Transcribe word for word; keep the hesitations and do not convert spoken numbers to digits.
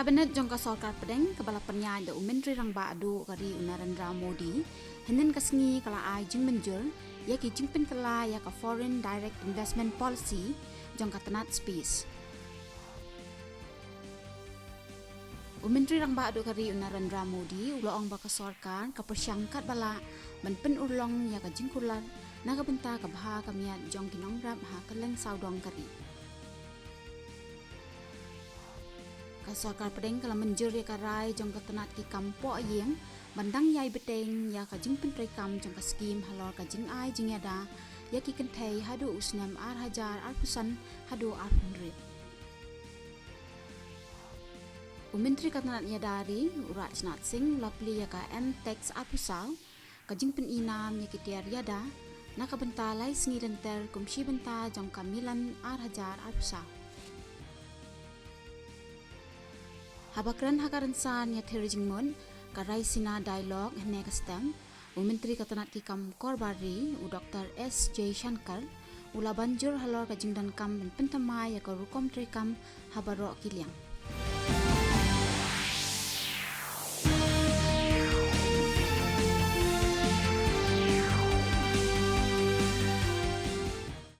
Kabinet jong ka sorkar pdeng kaba la pynïaid da u Myntri Rangbah Duh ka ri u Narendra Modi, hynnin ka sngi ka la ai jingmynjur ïa ki jingpynkylla ïa ka Foreign Direct Investment Policy jong ka tnat Space. U Myntri Rangbah Duh ka ri u Narendra Modi u la ong ba ka sorkar ka pyrshang katba lah ban pynurlong ïa ka jingkular na ka bynta ka bha ka miat jong ki nongrep ha kylleng sawdong ka ri. Ka sorkar pdeng ka la mynjur ïa ka rai jong ka tnat ki kam poh ïing ban dang ïai bteng ïa ka jingpyntreikam jong ka skim halor ka jingai jingïada ïa ki kynthei haduh u snem ar hajar arphew san haduh arphew hynriew. U Myntri ka tnat ïada ri u Rajnath Singh u la plie ïa ka M-Tax arphew saw, ka jingpyni nam ïa ki tiar ïada na ka bynta lai sngi lynter kum shi bynta jong ka Milan ar hajar arphew saw. Haba kren ha ka rynsan ïathir jingmut ka Raisina Dialogue hynne ka stem, u Myntri ka tnat ki kam korbar ri u Doktor S Jaishankar u la ban jur halor ka jingdonkam ban pynthymmai ïa ka rukom treikam ha baroh ki liang.